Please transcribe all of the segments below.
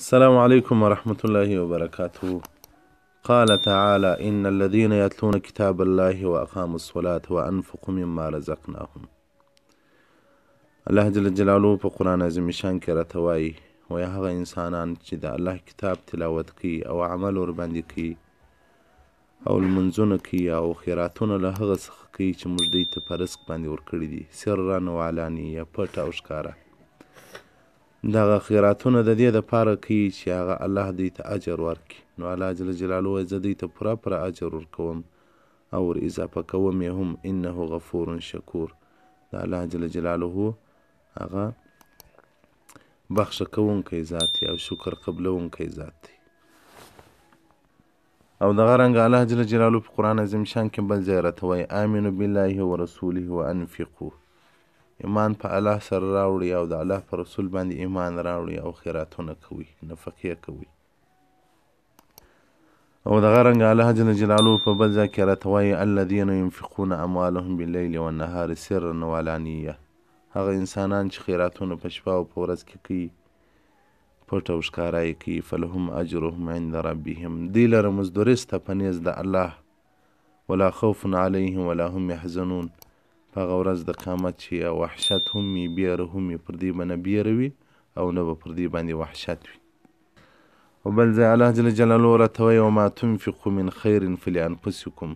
السلام عليكم ورحمة الله وبركاته. قال تعالى: إن الذين يتلون كتاب الله وأقاموا الصلاة وأنفقوا مما رزقناهم. الله جل جلاله په قرآن عظیم شان کې راته وایي، وایي هغه انسانان چې د الله کتاب تلاوت کوي او عمل ورباندې کوي او لمونځونه کوي او خیراتونه له هغه څخه کوي چې موږ دوی ته په رزق باندې ورکړي دي، سرا و علانیه، پټ او ښکاره. دغه خیراتونه د دې دپاره کوي چې هغه الله دوی ته اجر ورکړي. نو الله جل جلاله وایي زه دوی ته پوره پوره اجر ورکوم او ور اضافه کوم یې هم، انه غفور شکور. د الله جل جلاله هغه بخښه کوونکی ذات دی او شکر قبلوونکی ذات دی. او دغه رنګه الله جل جلاله په قرآن عظیم شان کې بل ځای راته وایي: آمنو بالله ورسوله وانفقو. ایمان په الله سره راوړي او د الله په رسول باندې ایمان راوړي او خیراتونه کوي، نفقې کوي. او دغه رنګه الله جل جلاله په بل ځای کې راته وایي: الذین ينفقون اموالهم باللیل والنهار سرا وعلانیه. هغه انسانان چې خیراتونه په شپه او په ورځ کې کوي، پټ او ښکاره یې کوي، فلهم اجرهم عند ربهم، دوی لره مزدوري سته په نیز د الله، ولا خوف علیهم ولا هم یحزنون. په هغه ورځ د قیامت چې وحشت هم وي، بیره هم وي، پر دوی به نه بیره وي او نه به پر دوی باندې وحشت وي. او بل ځای الله جل جلاله راته وایي: وما تنفقوا من خیر فلانفسکم.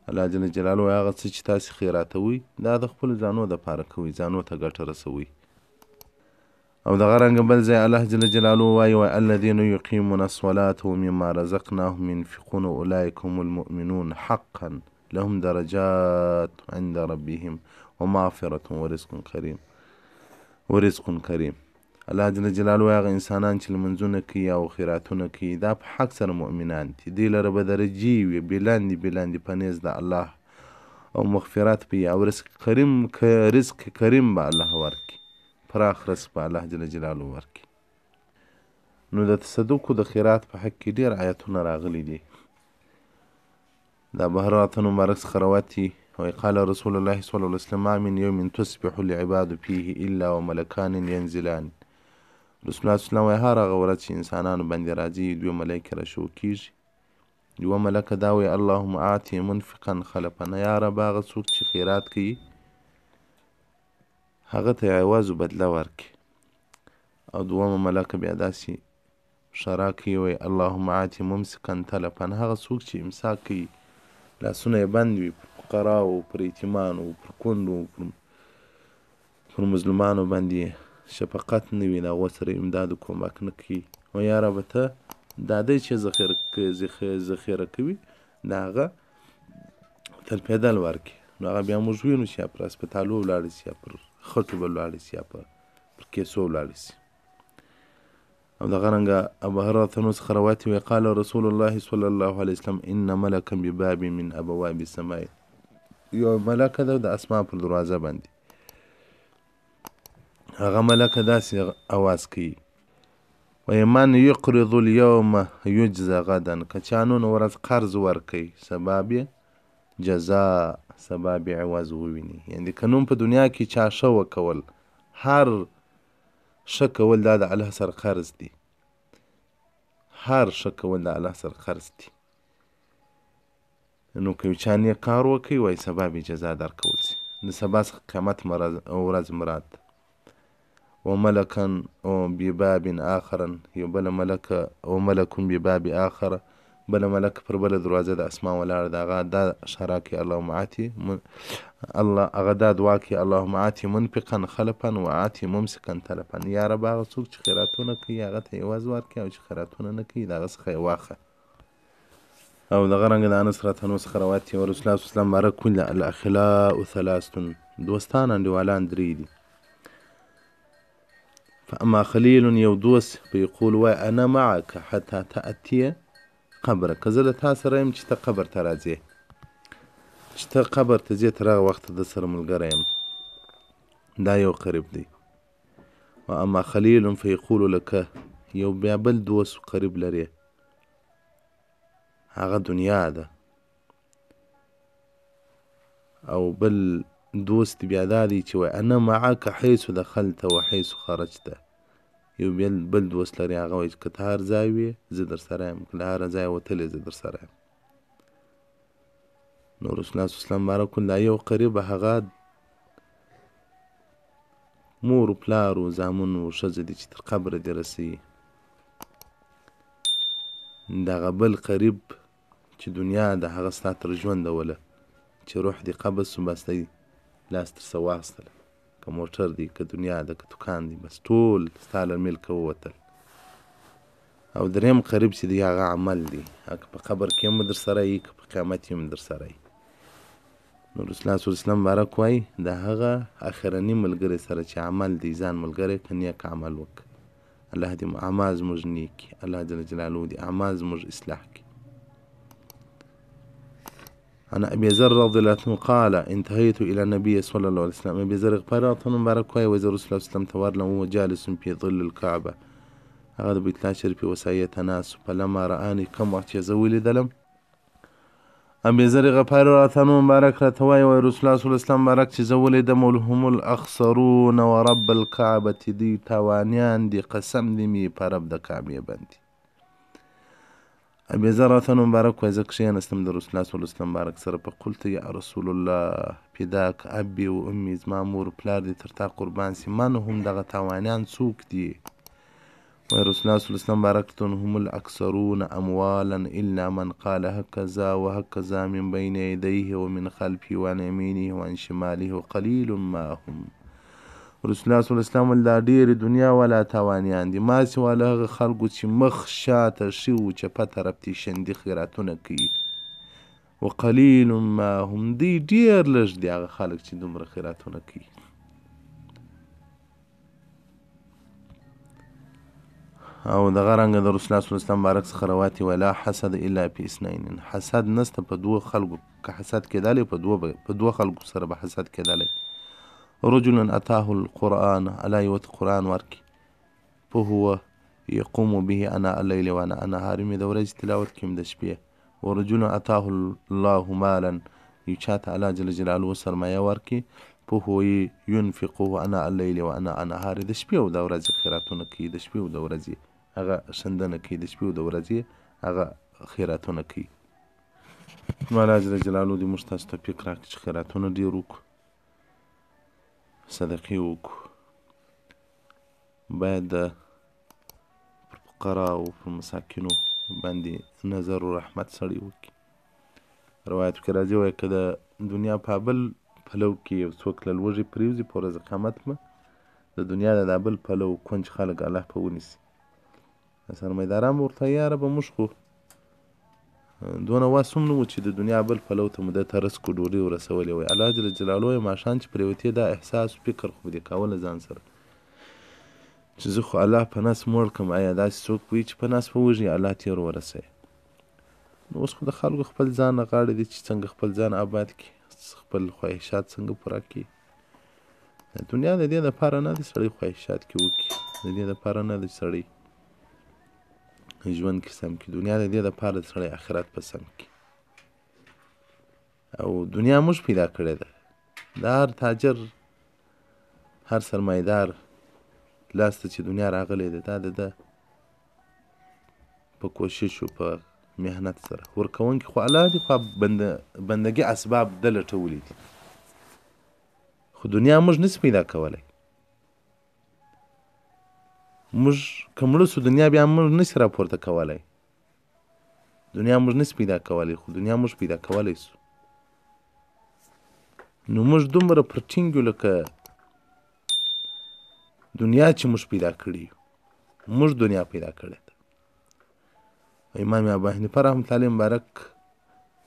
الله جل جلاله وایي هغه څه چې تاسې خیراتوئ دا د خپلو ځانو دپاره کوئ، ځانو ته ګټه رسوئ. او دغه رنګه بل ځای الله جل جلاله وایي: الذین یقیمون الصلاة ومما رزقناهم ينفقون اولئک هم المؤمنون حقا لهم درجات عند ربهم ومغفرة ورزق کریم ورزق کریم. الله جل جلاله وایي هغه انسانان چې لمونځونه کوي او خیراتونه کوي دا په حق سره مؤمنان دي، دوی لره به درجې وي بلاندې بلاندې په نیز د الله او مغفرت به وي او رزق کریم، رزق کریم به الله ورکړي، پراخ رزق به الله جل جلاله ورکړي. نو د تصدق د خیرات په حق کې ډېر آیتونه راغلي دي. د ابو هريرة مبارک څخه روایت دی، وایي قال رسول الله صلی الله علیه وسلم: ما من یوم تصبح العباد فيه الا وملکان ينزلان. رسول الله صلی الله علیه وسلم وایي هر هغه ورځ چې انسانانو باندې راځي دوه ملایکې راشو کېږي. یوه ملکه دا وایي: اللهم اعطي منفقا خلفا. یا رب هغه څوک چې خیرات کوي هغه ته عوض و بدله ورکړي. او دومه ملکه بیا داسې ښرا کوي، وایي اللهم اعطي ممسکا تلفا. هغه څوک چې امساک کوي، لاسونه یې بند وي پر فقراو، پر یتیمانو، پر کونډو، پر مظلومانو باندې شفقت نه وي، د هغو سره امداد و کومک نه کوي. وایي یا ربه ته دا دی چې ذخیره کوي د هغه تلپېدل ورکړي. نو هغه بیا موږ وینو چې یا پر هسپتالو ولاړ سي، یا پر خټو به ولاړ سي، یا پر کیسو ولاړ سي. او دغه رنګه ابو هريرة څخه روایت وی: قال رسول الله صلی الله علیه وسلم ان ملکا بباب من ابواب السماء. یو ملکه ده د اسمان پر دروازه باندې، هغه ملکه داسې اواز کوي، وایي من یقرض اليوم یجزى غدا. که چا نن ورځ قرض ورکوي سبا به جزا، سبا به عوض وویني. یعنې که نن په دنیا کې چا ښه وکول، هر ښه کول دا د الله سره قرض دی، هر ښه کول د الله سره قرض دی. نو که یو چا نیک کار وکړي وایي سبا به جزا درکول سي. د سبا څخه قیامت ورځ مراد ده. وملکا بباب آخر، یو بله ملکه وملک بباب آخر، بله ملکه پر بله دروازه د اسمان ولاړه ده، هغه دا ښرا کوي: اللهم اعطي الله، هغه دا دعا کوي: اللهم اعطي منفقا خلفا واعطي ممسکا تلفا. یا رب هغه څوک چې خیراتونه کوي هغه ته عوض ورکړي او چې خیراتونه نه کوي د هغه څخه یې واخله. او دغه رنګه د انس رضی الله څخه روایت دی، رسول الله صلی الله علیه وسلم مبارک ویل: الاخلاء ثلاث، دوستان انډیوالان درې دي. فاما خلیل، یو دوست فیقول وایي انا معک حتی تأتي قبرک، زه له تا سره یم چې ته قبر ته راځې، چې ته قبر ته ځې تر هغه وخته د سره ملګری یم. دا یو قریب دی. و اما خلیل فیقول لک، یو بیا بل دوست قریب لرې، هغه دنیا ده. او بل دوست بیا دا دی چې وایي انا معک حیث دخلت و حیث خرجت، یو بل دوست لري، هغه وایي چې که ته هر ځای وې زه در سره یم، که له هره ځایه وتلې زه در سره یم. نو رسول الله صلی الله علیه وسلم مبارک دا یو قریب هغه مور و پلار و زامن و ښځه دي چې تر قبره دې رسوي. دغه بل قریب چې دنیا د هغه ستا تر ژونده وله، چې روح دې قبض سو بس دی لاس تر څه واخیستله، که موټر دی، که دنیا ده، که دوکان دی، بس ټول ستا له ملکه ووتل. او دریم قریب چې دی هغه عمل دی، که په قبر کې هم در سره یي، که په قیامت کې هم در سره یي. نو رسول الله صلی الله علیه وسلم مبارک وایي د هغه اخرني ملګري سره چې عمل دی ځان ملګری که نیک عمل وکړه. الله دې اعمال زموږ نیک کړي، الله جل جلاله دې اعمال زموږ اصلاح کړي. عن ابي ذر رضي الله عنه قال انتهيت الى النبي صلى الله عليه وسلم. ابي ذر غفاري رضي الله مبارک وایي وایي زه رسول الله صلی الله علیه وسلم ته ورغلم، وهو جالس في ظل الكعبه، هغه د بیت الله شریفې وسایې ته ناست و. فلما رآني، کوم وخت چې زه ولیدلم، ابي ذر غفاري رضي الله مبارک راته وایي وایي رسول الله صلی الله علیه وسلم مبارک چې زه ولیدم، هم الاخسرون ورب الکعبة، دوی تاوانیان دي، قسم دې مې په رب د کعبې باندې. ابي ذر رضي الله مبارک وایي زه کښېناستم د رسول الله صلی الله علیه وسلم مبارک سره، فقلت یا رسول الله فداک ابي و امي، زما مور و پلار دې تر تا قربان سي، من هم دغه تاوانیان څوک دي؟ وایي رسول الله صلی الله علیه وسلم مبارک ته هم الاکثرون اموالا الا من قال هکذا وهکذا من بین یدیه ومن خلفه وعن یمینه وعن شماله وقلیل ما هم. رسول الله صلی الله علیه وسلم ویل دا ډېرې دنیا والا تاوانیان دي، ما سوا له هغه خلکو چې مخ شاته ښي و چپه طرف ته شندي خیراتونه کوي، وقلیل ما هم، دوی ډېر لږ دي هغه خلک چې دومره خیراتونه کوي. او دغه رنګه د رسول الله صلی الله علیه وسلم مبارک څخه روایت دی، ولا حسد الا فی اثنین، حسد نسته په دوو خلکو، که حسد کېدلی په دوو خلکو سره به حسد کېدلی. رجل اتاه القرآن، الله یې ورته قرآن ورکړي، فهو یقوم به انا اللیل وانا النهار، مې د ورځې تلاوت کوي د شپې. ورجل اتاه الله مالا، یو چاته الله جل جلاله سرمایه ورکړي، فهو ينفقه انا الليل وانا النهار، د شپې او د ورځې خیراتونه کوي، د شپې او د ورځې هغه ښندنه کوي، د شپې او د ورځې هغه خیراتونه کوي. نو الله جل جلاله دې موږ تاسو توفیق راکړي چې خیراتونه ډېر وکړو، صدقې وکړو. باید د پر فقراو پر مساکینو باندې نظر و رحمت سړی وکړي. روایت کې راځي وایي که د دنیا په بل پلو کې یو څوک له لوږې پرېوځي، په ورځ قیامت به د دنیا د دا بل پلو کنج خلک الله په ونیسي. سرمایداران به ورته یا ربه موږ خو دونه وس هم نه و چې د دنیا بل پلو ته مو ده ته رزق و ډوډۍ ورسولې وای. الله جل جلاله یې ماښام چې پرېوتې دا احساس و فکر خو به دې کاوه له ځان سره چې زه خو الله په نس موړ کړم، ایا داسې څوک وي چې په نس به وږي الله تېر ورسوي؟ نو اوس خو د خلکو خپل ځان غاړې دي چې څنګه خپل ځان آباد کړي، خپل خواهشات څنګه پوره کړي. دنیا د دې دپاره نه دی سړی خواهشات کې وکړي، د دې دپاره نه دی سړی ژوند کې سم کړي، دنیا د دې دپاره دی سړی آخرت په سم کړي. او دنیا موږ پیدا کړې ده، د هر تاجر هر سرمایدار لاس ته چې دنیا راغلې ده، دا د ده په کوشش او په محنت سره. ورکوونکي خو الله دی، خو بندګي اسباب ده لټولي دي، خو دنیا موږ نسي پیدا کولی. موږ که مړه سو دنیا بیا موږ نسي راپورته کولی، دنیا موږ نسي پیدا کولی، خو دنیا موږ پیدا کولی سو. نو موږ دومره پر ټینګ یو لکه دنیا چې موږ پیدا کړي یو، موږ دنیا پیدا کړې ده. امام ابو حنیفه رحمة الله علیه مبارک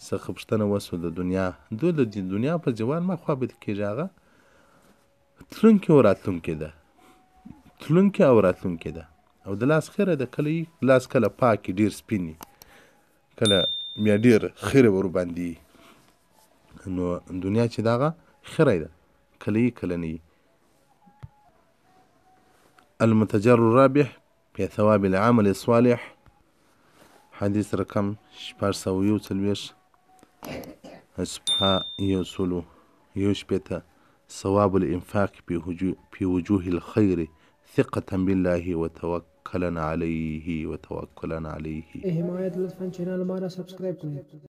څخه پوښتنه وسوه د دنیا، دوی د دنیا په زوال ما خوا بدې کېږي، هغه تلونکې او راتلونکې ده، تلونکې او راتلونکې ده، او د لاس خیره ده، کله یې لاس کله پاک ډېر سپین وي، کله بیا ډېر خیره ورباندې. نو دنیا چې دغه خیره ده، کله یې کله نه یي. المتجر الرابح في ثواب العمل الصالح، حدیث رقم 641، صفحه 160. ثواب الانفاق في وجوه الخير ثقة بالله وتوکلا علیه وتوکلا علیه. حمایت لطفا چینل ما را سبسکرایب کنید.